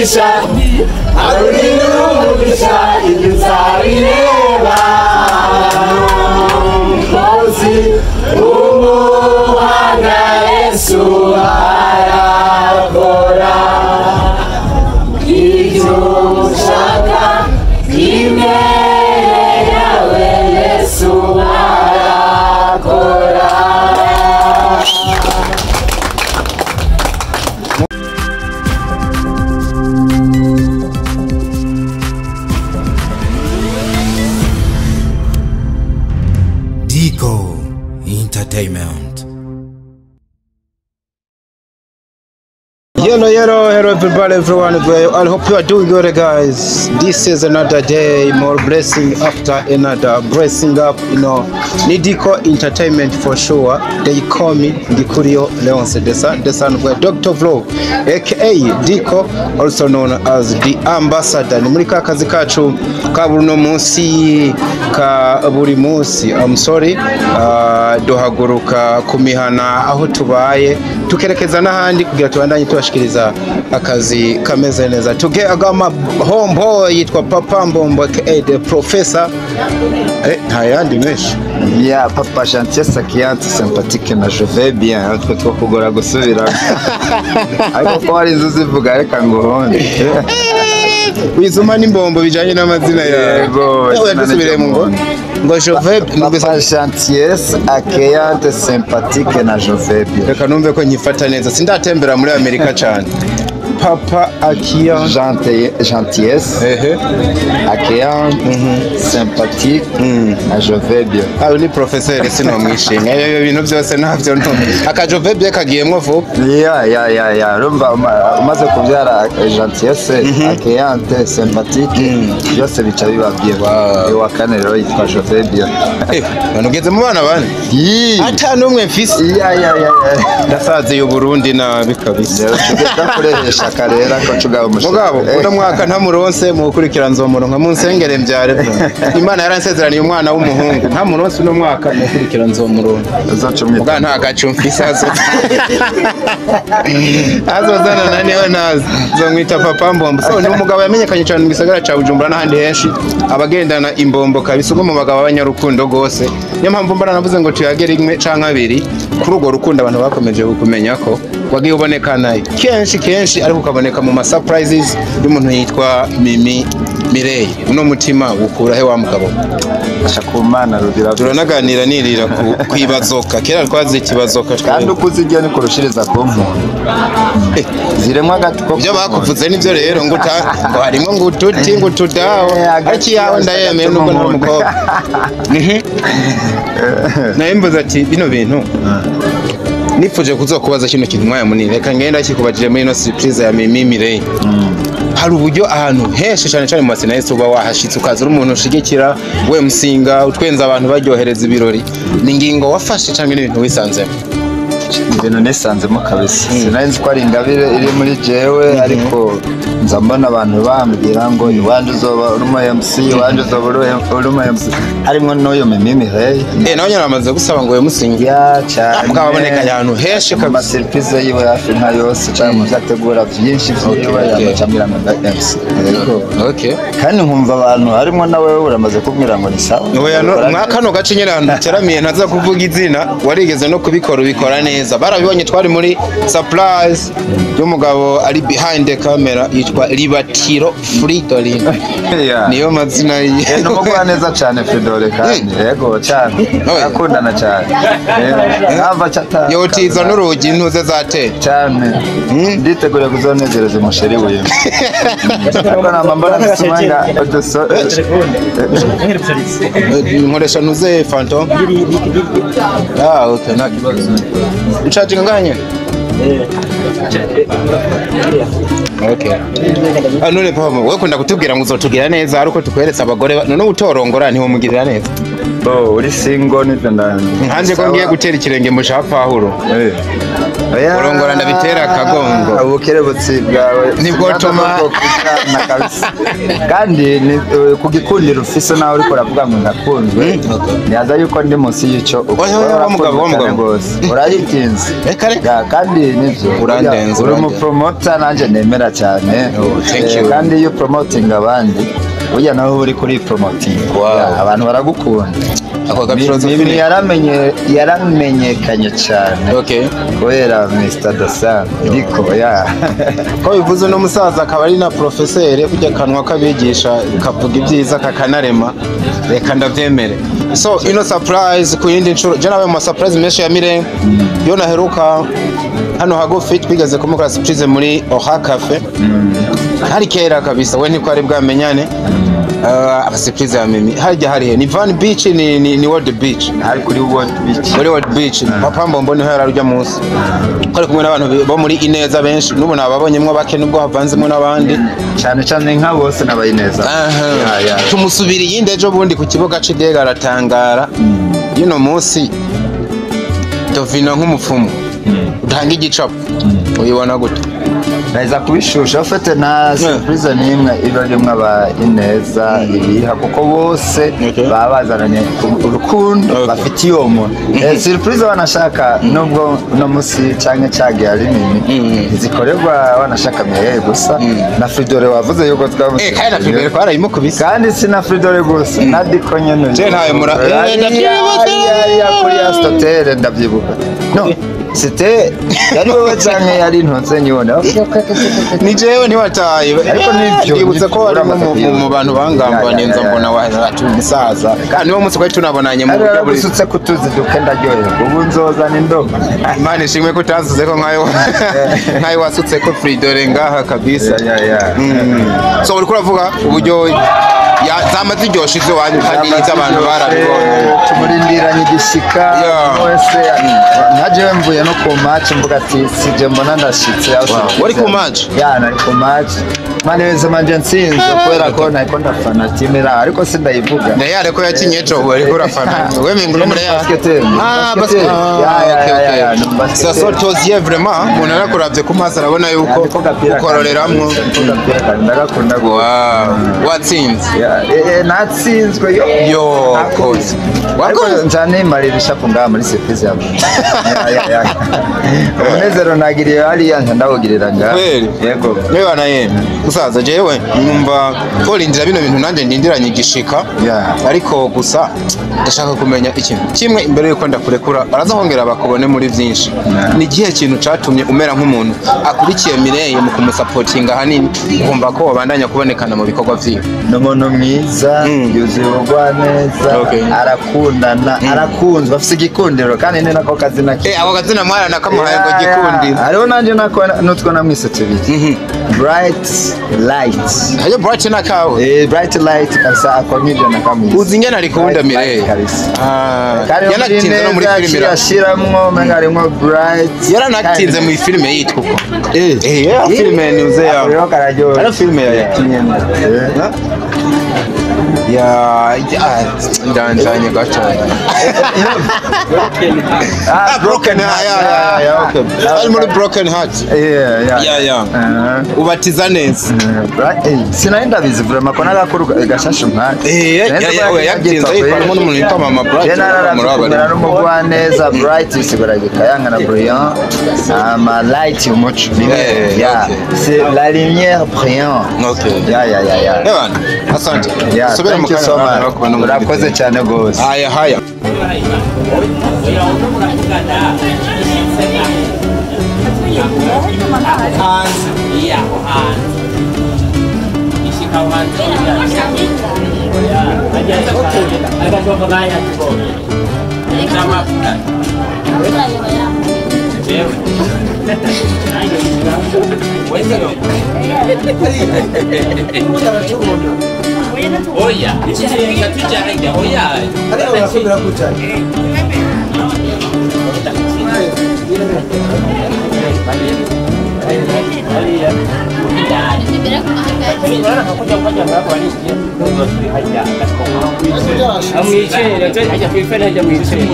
Umugisha, arurira umugisha, ibyo uzabireba. Umukozi w'umuhanga Yesu arakora. Ibyo ushaka imbere yawe Yesu arakora. Dico Entertainment. Hello, hello, hello everybody, everyone. I hope you are doing good, guys. This is another day, more blessing after another blessing up, you know. Nidico Entertainment for sure. They call me Ndikurio Leonce, the son of Dr. Vlog, aka Dico, also known as the Ambassador. Ni muri ka kazi kacu ka buri no munsi, ka buri munsi. I'm sorry. Duhaguruka ku mihana aho tubaye, tukerekeza n'ahandi kugira tubandanye tubashikiriza akazi kameze neza. Tuge agama homeboy yitwa Papa Mbombo aka the Professor. Nta yandi menshi. Ya papa gentil, accueillante, sympathique na je vais bien, utwo two kugora gusubira, ariko ko hari inzu zivuga reka ngo honde. Wizuma n'imbombo bijanye n'amazina yawe. Yego. Ewe, dusubiremo ngo je vais Papa gentillesse, accueillante, sympathique na je vais bien. Reka numve ko nkifata neza, sindatembera muri Amerika cyane. Papa Akia Gentillesse, accueillante, sympathique na je vais bien. Ayo ni professeur, sinomwishinga ibyo bintu byose ntabyo ntumva. Akajove kagiyemwo vuba. Ya, urumva umaze kubyara gentillesse, accueillante, sympathique, byose bica biba bien. Uwa kane rero yitwa je vais bien. None ugeze mu bana bane Yii. ata n'umwe mfise? Ya. Ndasaziye Uburundi nabi kabisa. Rero tugenda kureresha karera ko cugaba umushinga. Mugabo uno mwaka ntamuronse, mukurikira nzomuronka. Munsengere mbyare. Imana yaransezeraniye umwana w'umuhungu, ntamuronse uno mwaka, mukurikira nzomuronka. Uzoca umwita. Muga nta gacu mfise, azozanana niwe nazi nzomwita Papa Mbombo. So ni umugabo yamenyekanye cyane mu gisagara ca Bujumbura n'ahandi henshi, abagendana imbombo kabisa, ubwo mu bagabo b'abanyarukundo gose. Niyo mpamvu mbona navuze ngo tuyagere rimwe canke abiri kuri urwo rukundo. Abantu bakomeje kukumenya ko wagiye ubonekana kenshi kenshi, ariko ukaboneka mu ma surprises y'umuntu yitwa Mimi Mireille. Uno mutima wukura he wa mugabo? Asha ku Mana rugira. Turanaganira nirira ku kwibazoka kera twazi ikibazoka. Kandi uko uzirya ni kurushiriza ku muntu. Ziremwa agati ko Ibyo bakuvuze nibyo rero, ngo ngo harimo ngo ututi ngo utudaho. Agati ariko iyawe ndayemeye nubwo ntari umukobwa. Nawe mvuze ati bino bintu nifuje kuzokubaza kino kintu umwanya munini, reka ngenda kikubajije muri ino surprise ya Mimi Mireille. Hari uburyo ahantu henshi cyane cyane mu masinayisi uba wahashitse, ukaza uri umuntu ushigikira we musinga utwenza abantu, baryohereza ibirori. Ni ingingo wafashe cyangwa n'ibintu wisanzemo? Ibintu nisanzemo kabisa. Sinari nzi ko ari ingabire iri muri jewe, ariko nza mbona abantu bambwira ngo iwanje uzoba uri umu MC, iwanje uzoba uri umu MC, harimo n'uyu Mimi Mireille. Nawe nyine bamaze gusaba ngo we musinge? Ya, cyane. Mugabo aboneka ahantu henshi mu kabisa. Masurprise yiwe hafi nka yose cyangwa mu byo ategura byinshi vyiwe, yamaca ambwira ngo nda MC. Yego. Kandi nkumva abantu harimo nawe uramaze kumbwira ngo ni sawa. Oya, no, mwa kano gace nyine ahantu duteramiye, ntaza kuvuga izina, warigeze no kubikora, ubikora neza, barabibonye. Twari muri surprise y'umugabo ari behind the camera yitwa Libatiro Fridolin. Niyo mazina ye. Ni umugwaneza cyane Fridolin, kandi yego cyane. Oya. Akundana cyane. Ntava cyata. Yotiza n'urugi ntuze zateye. Cyane. Nditegura kuzonezereza umusheri wiwe, ariko namba mbona dusumanga uduso. Nkoresha ntuze phantom. Ah, okay, nta kibazo. Ucaginga nganye. Okay. Ah, none papa, wewe kunda kutubwira ngo uzotugira neza ariko tukweretse abagore none utorongora ntiwomugirira neza? Bo uri single nivyo ndandi. Nkanze ko ngiye gutera ikirenge mu ca Pawulo. Urongora ndabitera akagongo. Ubukerebutsi bwawe Nibwotuma kabisa. Kandi ku gikundiro ufise nawe uriko uravuga ngo ndakunzwe, nibaza yuko ndi munsi y'ico. Oya, oya, wa mugabo, wa mugabo. Rwose urayitinze. Reka reka. Ya, kandi nivyo. Urandenze, Uri urandenze. Umupromota nanje nemera cyane. Oh, thank you. Kandi iyo promoting abandi, burya nawe uba uri kuri promoting. Wow. Ya, abantu baragukunda. Ako Ni gafilosofi. ibintu yaramenyekanye cyane Okay. kubera Mr. Dasan Diko ya. Ko bivuze uno musaza akaba ari na profeseri, kujya kanwa kabigisha kavuga ibyiza kakanarema, reka ndabyemere. So ino surprise ku yindi nshuro, je nabaye mu ma surprise menshi ya Mire. Yo naheruka hano hagufi, twigeze kumukora surprise muri Oha Cafe, hari kera kabisa, we ntiko ari bwamenyane. Aba surprise ya Mimi harya harihe? Ni Van Beach, ni World Beach? Hari kuri World Beach. Muri World Beach, Papa Mbombo niho yari arujya munsi, twari kumwe n'abantu bo muri Ineza benshi, n'ubu nababonyemwo bake nubwo havanzemo n'abandi. Cyane cyane nka bose n'abayineza. Aha. Ya. Tumusubira iyindi ejo bundi ku kibuga c'indege, aratangara. Y'uno munsi Dovino nk'umupfumu utanga igicapo, uyibona gute? Naheza kubishusha ufite nta surprise n'imwe iba irimwo aba Ineza ibiha, kuko bose baba bazananye urukundo bafitiye uwo muntu. Surprise wanashaka, nubwo uno musi canke cagiye ari nini, zikorerwa wanashaka Mireille gusa na Fridore wavuze yuko twamusize. Kandi na Fridore twarayimukubise. Kandi si na Fridore gusa, na Diko nyene. Je ntawe ndavyibutse. Hariya kuri Astotel, ndavyibuka. No, c'était yari wowe canke yari ntonze nyibona. Ni jewe ntiwataye. Ariko nivyo, ndibutse ko nivyo, wari uramaze mu bantu bangambaniye, Ya, nza ya, ya. mbona ati umusaza, kandi niwo munsi twari tunabonanye mu Ari buryo buri waragusutse kutuzi duke, ndaryoherwa, ubu nzozana indobo. Imana ishimwe ko utansuze ko nkayo wasutse ko Fridore ngaha kabisa. Ya. So uriko uravuga uburyo zama ziryoshe izo wanyu, kandi n'iz'abantu barabibonye. Tumurindiranye igishika. Wese nka jewe mvuye no ku match, mvuga ati sije mbona ndashitse aho surprise. Wari ku match? Ya, nari ku match. Malheureusement nje nsinzwe kubera ko nariko ndafana team ira, ariko sindayivuga. Real ko yakinye ejo, ubu ariko urafana we mengo no muri Real? Basketeur. Ah, Basketeur. basket. Ya, Okay, ya, ya, okay. ni basketeur. Ça sort aux yeux vraiment, umuntu arakuravye ku maso arabona yuko Niko gapira ukororeramwo. Niko gapira kandi ndagakunda gose. Wow, watsinze. Ya, natsinzwe yo. Yo, Nakoze. koze. Ariko Wakoze. nca nimarira ishapu ngaha muri surprise ya ya. Umunezero nagiriye hariya nca ndawugirira ngaha. Kweli? Yego. Yewe na ye musaza, jewe numva tworindira bino bintu, nanjye ndindiranye igishika. Ariko gusa ndashaka kumenya ikintu kimwe imbere yuko ndakurekura, baraza kongera bakubone muri byinshi. Ni igihe kintu catumye umera nk'umuntu akurikiye Mireille mu kumusapotinga ahanini, ukumva ko wabandanya kubonekana mu bikorwa vyiwe? Ni umuntu mwiza, yuzuye ubugwaneza, arakundana, arakunzwe, afise igikundiro, kandi ni nako kazina ke. Eh, ako kazina mwana nakamuhaye ngo Ya, ya. gikundiro. Hariho nanje nako n'utwo namwise tubiri, Bright Light. Ayo Bright nakawe? Eh, Bright Light kabisa, ako nibyo nakamwise. Uzi ingene arikunda Bright Mireille? Light kabisa. Ah, Kandi yanatinze no muri filime ashiramwo umenga harimwo Bright. Yaranatinze mu filime yitwa uko. Eh, ya filime ni uze ya. Ako rero kararyoshye. Ari filime ya yakinyemo. Ya, ndanjanye gato. Ah, Broken Heart. Ya, okay. Ari muri Broken Heart. Yeah. Ya. Ubatiza neza. Sinari ndabizi vraiment ko n'agakuru gashashe umwanya. Eh, ya, ya, yatinze yitwa n'umuntu witwa Mama Bright. Je nararavye kumera n'umugwaneza, Bright isigura gikayanga na brillant, ama light umuco. Yeah, Ya, okay. c'est la lumière brillant. Okay. Ya. Ewana, asante. Ya, Subira mu thank you kanya so abana much. bakubona mu Urakoze cyane gose. Haya haya. Hanze iya, aho hanze ishika aho hanze agashombo kayatibonye n'amavuta jewe wese. Oya, ikirenga tujya oya. Amwicere hajya kwifera hajya mwicere.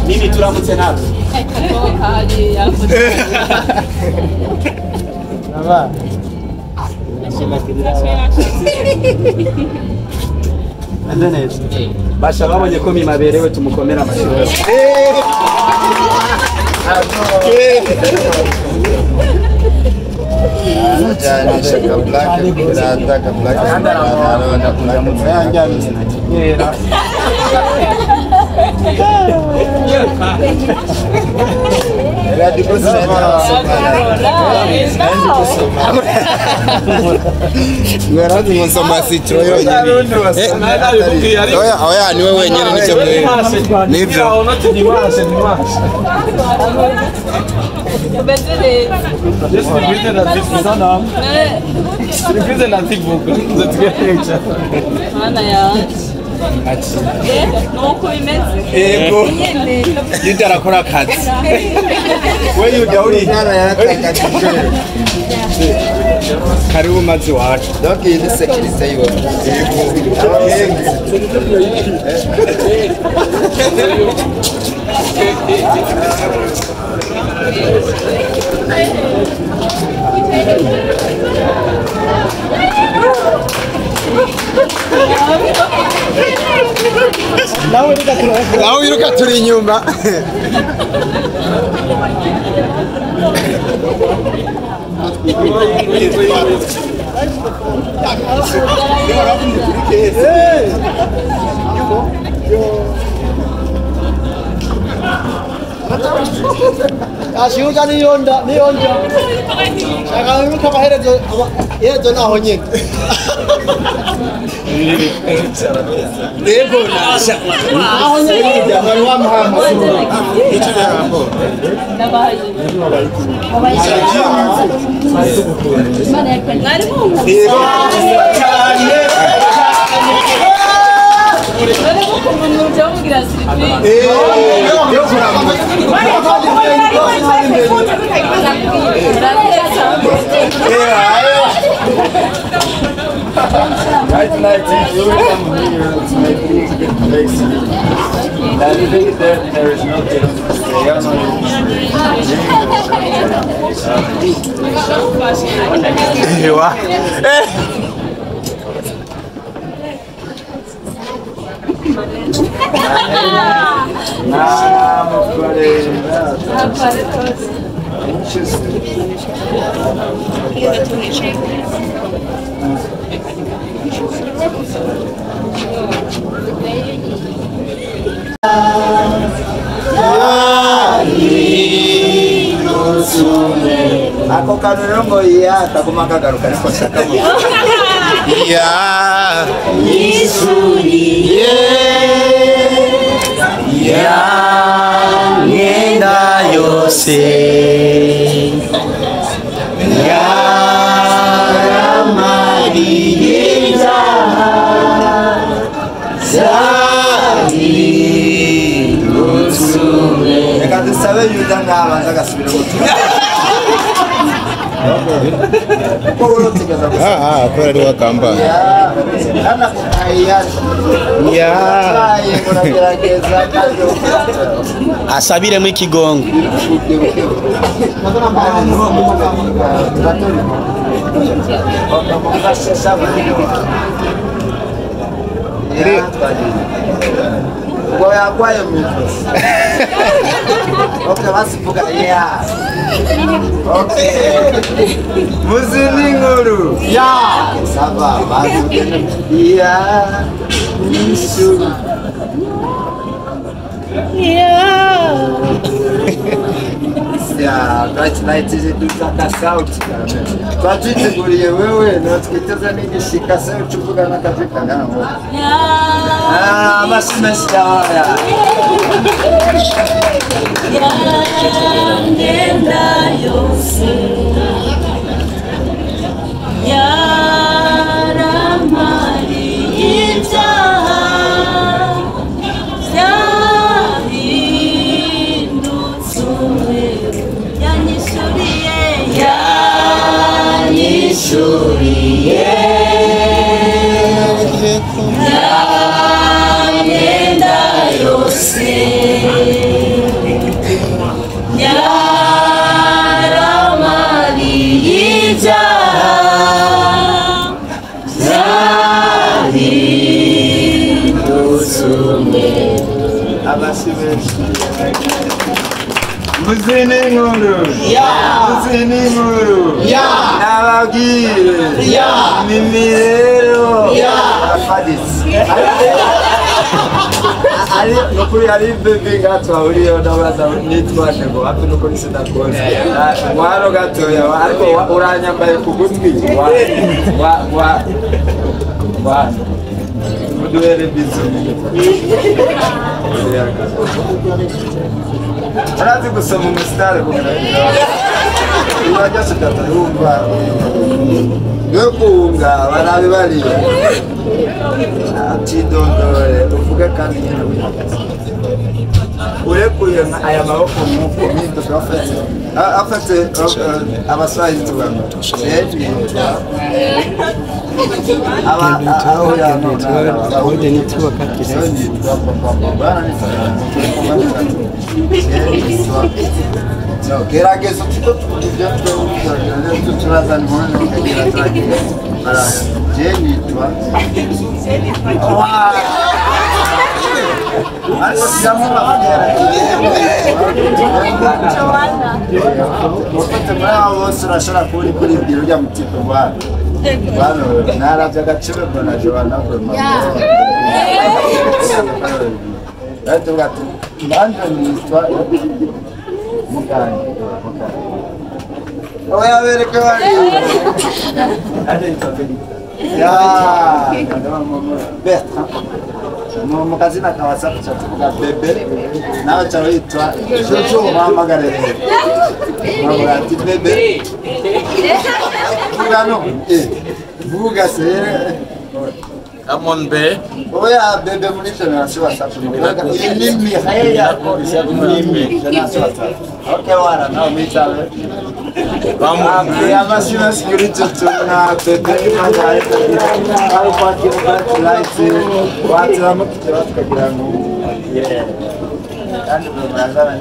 Mimi turamutse natwe. Basha babonye ko Mima aberewe tumukomera amashyi. Ngarazi ngosoma citro yonyene. Oya oya niwe wenyene nicyo mwe. Nivyo. Ego yuda arakora akazi we yuda uri karibu mazi wacu donc iyi ni sécurité yiwe. Nawe wiruka turi inyuma. Ashiuka niyonda niyonda shaka amaherezo iherezo naho nyine Yego nasha aho nyine wari wamuhaye Right tonight, you will come here to make things a good place. I think that there is no difference. Ako kantu rero ngo iya kaguma kagaruka ariko nshaka mu ya yisuriye ya myenda yose yaramariye ibyaha byahindutse. Reka dusabe Yuda nabanza agasubira gutura. Ah, kubera ari wakamba. Ya. Asabiremo ikigongo. Ngo yagwaye mu ijosi. Okay, basivuga yeah. Okay. Muzi n'inkuru. Yeah. Saba bazi. Yeah. Nishu. Yeah. Yeah, right night is dutaka sauti. Twatiteguriye wewe na twiteze n'igishika se ucuvuga n'akajika ngaho. Yeah. Ah, masimesha. Yangenda yose yaramari ibyaha byahindutse umweru yanyishyuriye yanyishyuriye yangenda yose Muzi n'inkuru. Muzi n'inkuru. Nababwire. Mimi rero. Afaditse. Ari nukuri ari bebe gatwa uriyo ndabaza nitwa ngo hafi nukuri sindakoze. Waro gatoya ariko uranyambaye ku gutwi wa wa wa wa muduhere bizu. Arazi gusoma umusitari kugira ngo byose byumva yo kunga barabe bariya atidondore uvuge kandi nyine wihagaze urekuye aya maboko nk'uko mpinduka afate afate abaswahili tugana aba aho ya gerageza tuko ibyo turazana impundu tukagira turagira je nitwa ariko shyiramo ufite muri abo bose urashobora kuba uri kuribwira ujya mu tipe rwanda naravye agaciro mbona Joanna tuvuga ati nanje nitwa muganga oya bereke bari ya Bertrand mu kazina ka WhatsApp tuvuga bebe nawe ca witwa Jojo muhamagare rero ati bebe vuga no vuga se Come on, be. Oya bebe muri generation WhatsApp ni Mireille ni generation WhatsApp. Okay wala nawe mwitabe. Vamos. Amashina security tuna bebe imana ari kwakira bati light watiramo kugera tukagira ngo yeah kandi murazana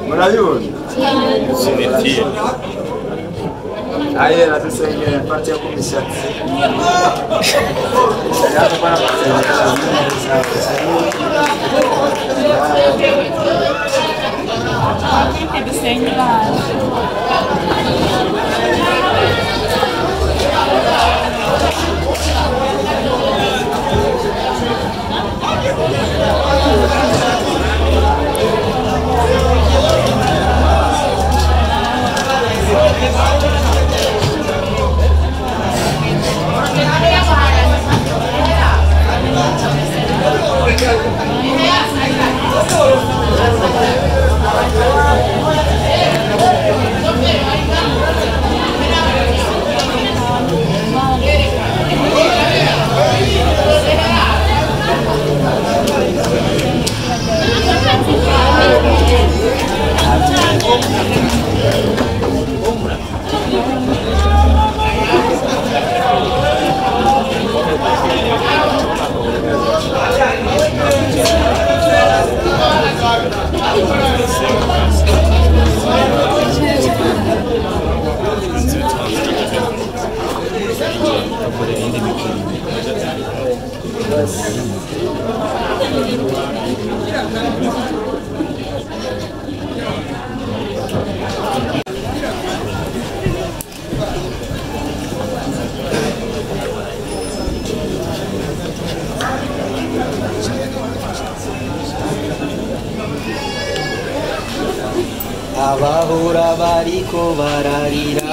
murabibona sinetiye aye ratusengere mfate ku mishatsi Abahora bariko bararira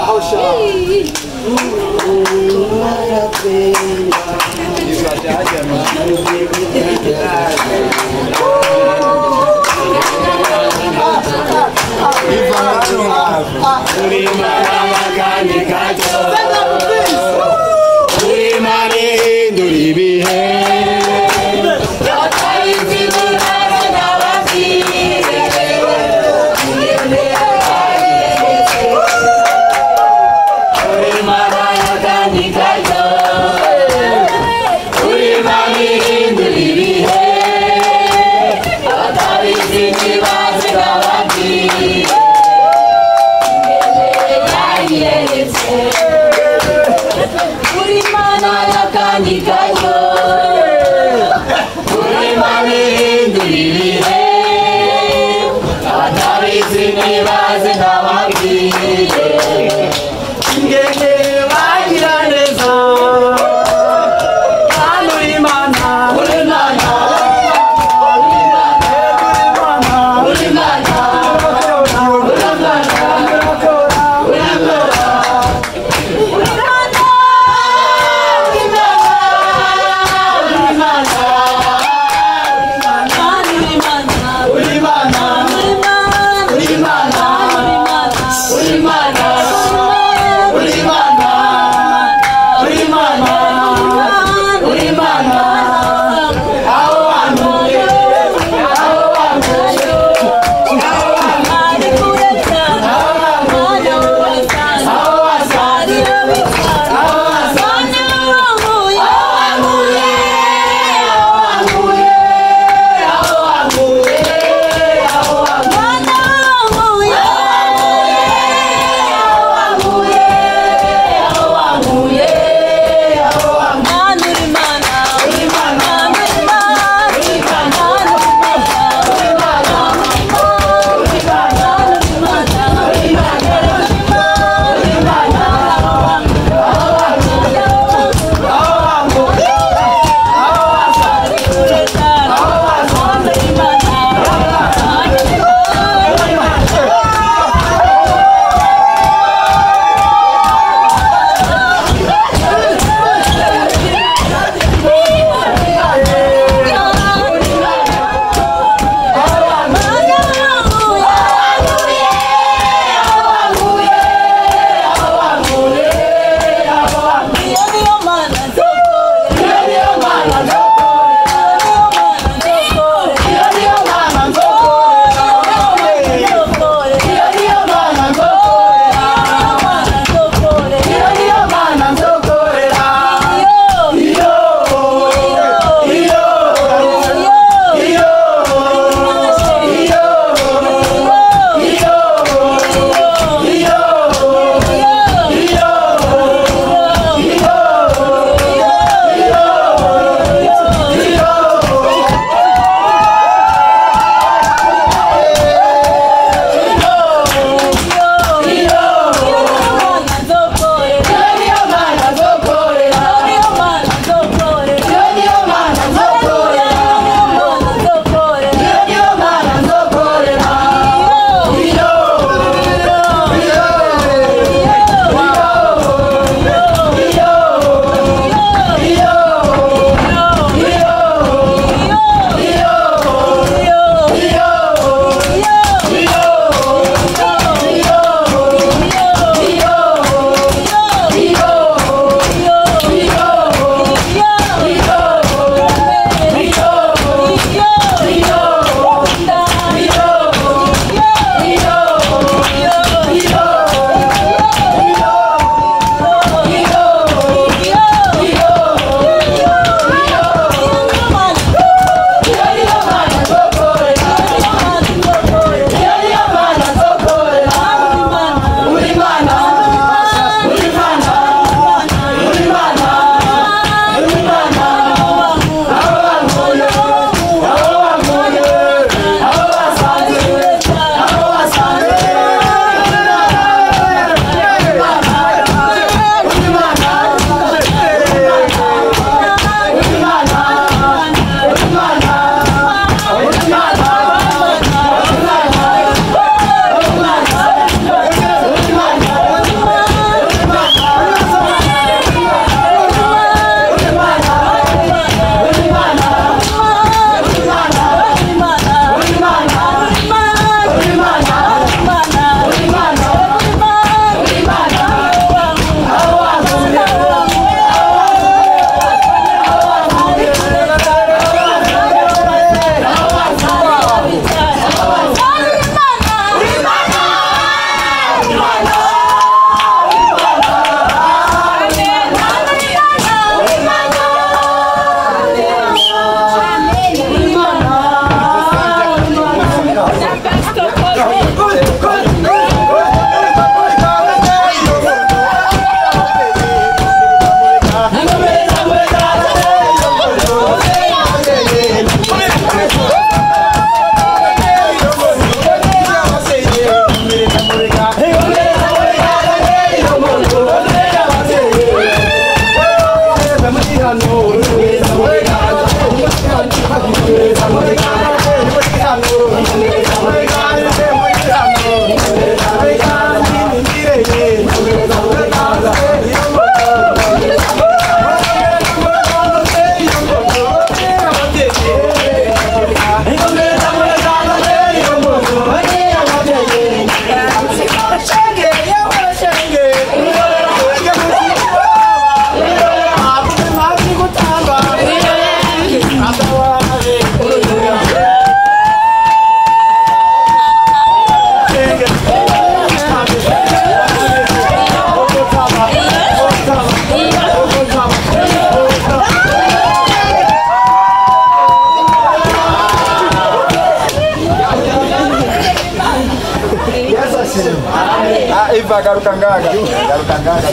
Iva garuka ngaga. Garuka ngaga.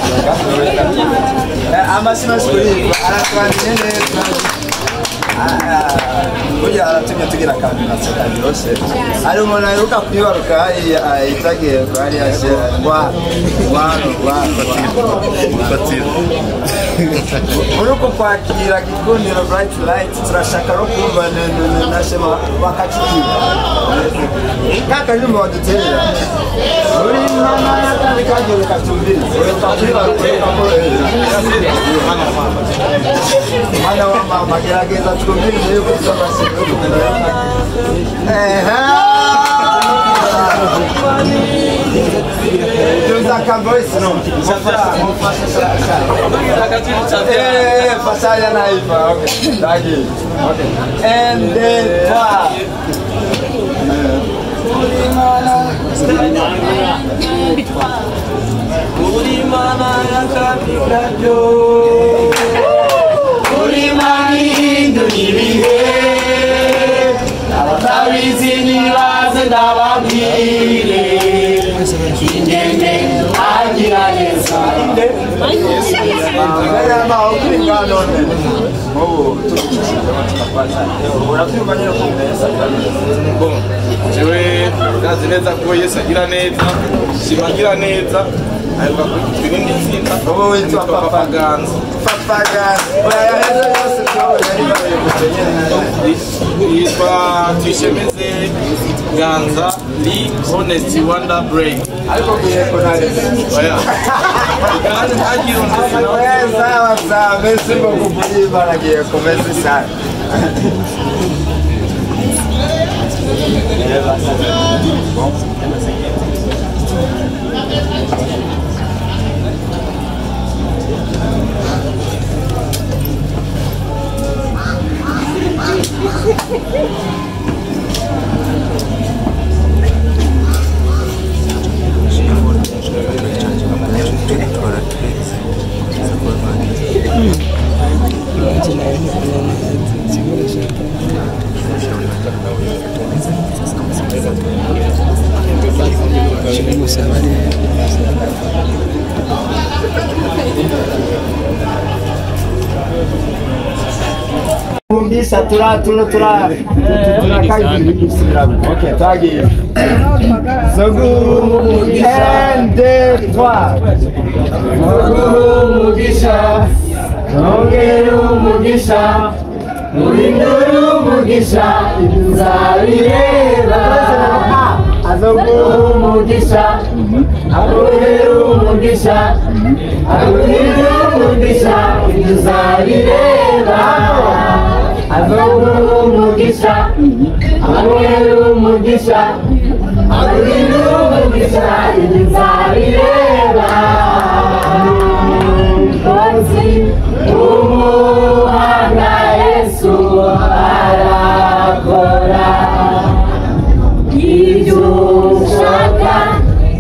Amashyi menshi kuri Iva. Aratwaniye neza. Burya aratumye tugira akantu karyoshye. Hari umuntu aheruka kwibaruka hariya itagiye hariya wa wa wa. Muri uko kwakira Gikundiro Bright Light turashaka no kumva na Shema bakakigira. Kaka rimbo baduterera. Muri mama yakandi kagiye katumvirize. Mwana wa mama gerageza twumvirize yuko tuzabashije kumenya. Tuza voice no. Fasaya na Iva. Okay. Thank you. Okay. And then Jewe ndazi neza ko Yesu agira neza, shima agira neza, aheruka kwitwa irindi zina. Ubu witwa Papa Ganza. Papa Ganza. Oya yaheze yose twabonye yitwa Tuyishemeze Ganza Lee Honesty Wonder Brain. Ariko kuyeko nari. Oya. Ganza agira undi. Oya sawa sawa, merci beaucoup pour ibaragiye komeza cyane. Kumbisa tura tura tura tura okay, twagiye. Un, deux, trois. Umugisha, ongera umugisha, uhindure umugisha, nzabireba. Azoguha umugisha, aguhere umugisha, aguhindure umugisha, nzabireba. Azoguha umugisha, aguhere umugisha, aguhindure umugisha, nzabireba. Umukozi w'umuhanga Yesu arakora ibyo ushaka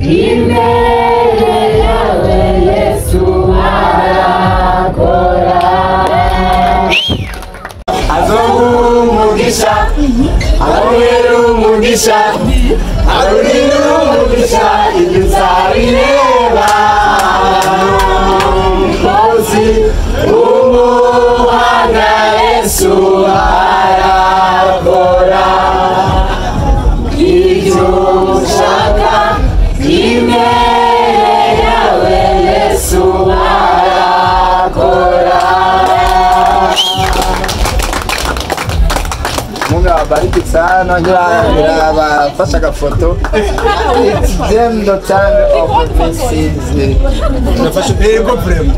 imbere yawe Yesu arakora. Azoguha umugisha, aguhere umugisha, aguhindure umugisha, ibyo uzabireba. Umukozi w'umuhanga Yesu arakora ibyo ushaka imbere yawe Yesu arakora. Mungu awabariki sana. Ngira agafoto. It's them the time of the season. Ego premo.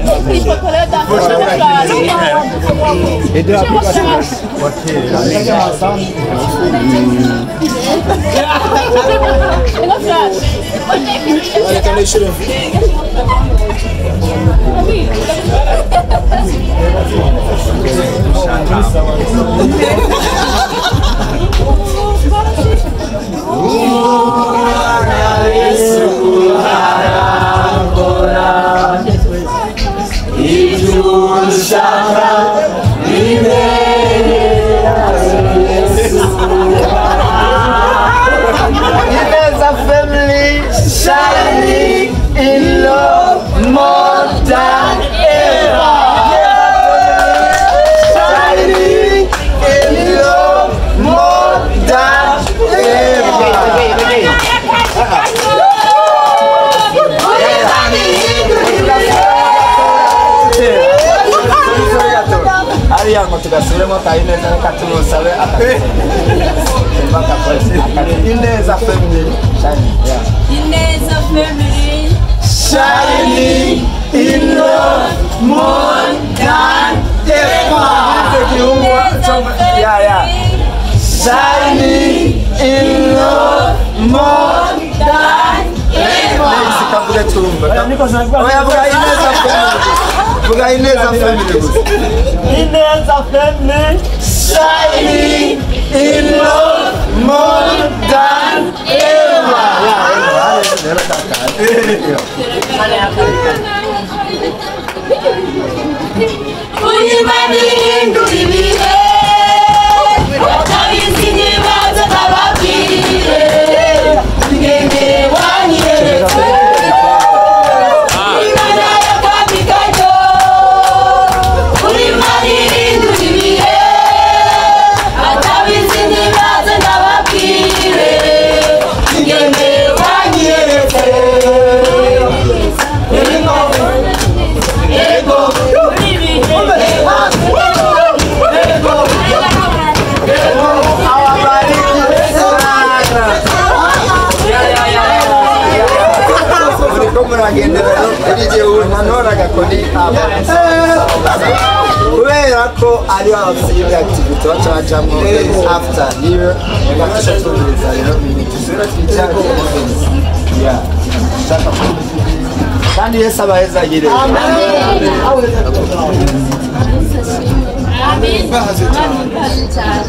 Ineza family shining in tugasubiremo ka Ineza reka tumusabe Ineza family shining. Ineza family shining in love more than ever. Yeah, yeah. Shining in love more than ever. Oya, Ineza family. Vuga Ineza family. Ineza family shining in love more than ever. Kubera ko ari abasivile activity baca bajamwo after niyo baca tumiriza rero kandi Yesu abahezagire. Amen.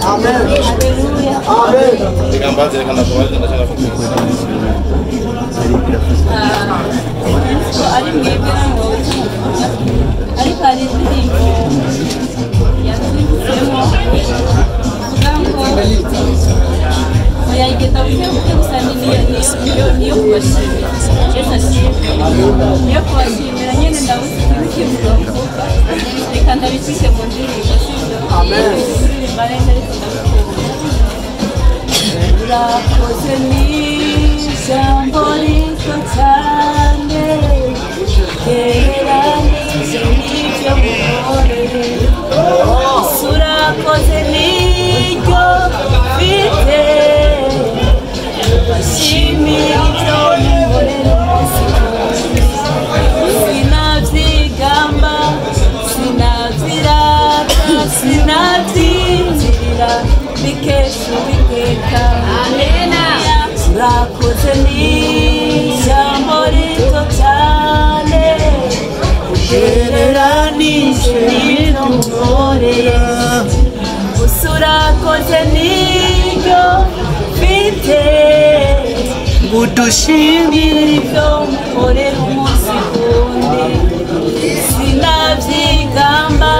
Amen. Amen. Ari mwebwe ariko hari indirimbo yatwibitsemo ivuga ngo oyayigeta buke buke gusa niyo kubashimira. Yesu ashimwe, niyo kubashimira nyine. Ndabuze ikintu mvuga, reka ndabicishe mu ndirimbo, sibyo? Kuririmba neza ariko ndabikunda. Urakoze ni ijambo rito cyane gereranije n'ibyo mukoreye. Urakoze n'iryo mfite bashimira ibyo mukorera umunsi wose. Sinabyigamba, sinabyirata, sinabyitirira, bikesha Uwiteka. Urakoze ni ijambo rito cyane ugereranije n'ibyo mukoreye. Gusa urakoze n'iryo mfite ngo udushimire ibyo mukorera umunsi kundi. Sinabyigamba,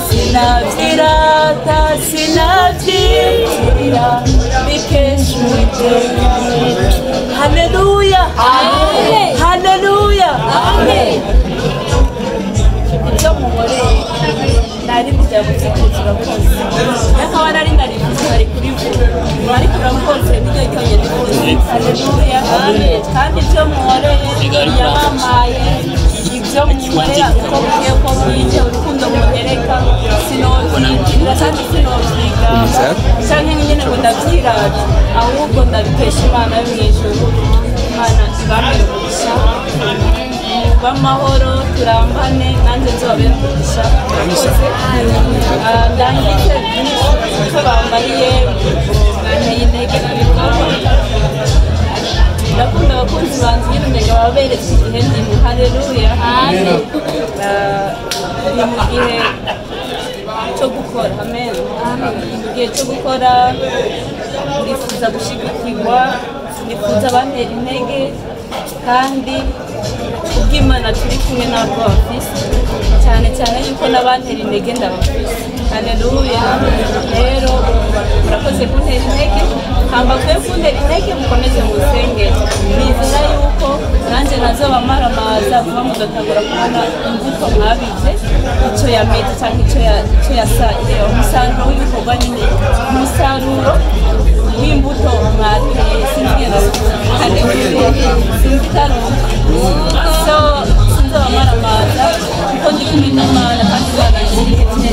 sinabyirata, sinabyitirira, bikesha Uwiteka. Haleluya, haleluya. Ibyo mukoreye nari kujya gusikurikira rwose, akaba nari narivuze bari kurivuga, ariko urakoze niryo ryonyine rwose. Haleluya. Kandi ibyo mukoreye yabampaye, ibyo mukorera uko bukeye uko bwije, urukundo munyereka sinobyitirira kandi sinobyigamba canke nyine ngo ndabyirata, ahubwo ndabikesha Imana yo mw'ijuru. Imana ibamere umugisha b'amahoro, turambane nanjye nzobere umugisha. Ndangije icyo bambariye, banteye intege mu bikorwa. Ndakunda abakunzi banjye nyine umenga baba beretse igihe ndimo. Haleluya. Ni mu gihe cyo gukora. Amen. Mu gihe cyo gukora nifuza gushigikirwa, nifuza abantera intege, kandi kubw'Imana turi kumwe ntabwo bafise, cyane cyane yuko n'abantera intege ndabafise. Haleluya. Rero murakoze kuntera intege, hambakwiye kuntera intege, mukomeze musenge. Nizera yuko nanjye nazobamaramaza vuba mugatangura kubona imbuto mwabivye, icyo yameze cyangwa icyo yasaye, umusaruro w'ibikorwa nyine, umusaruro w'imbuto mwateye. Sinzi sinzi karumva so sinzobamaramaza kuko ndi kumwe n'Imana kandi Imana ishyigikiye.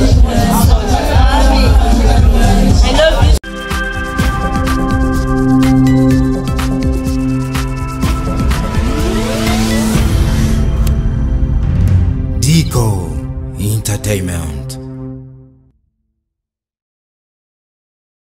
Dico Entertainment.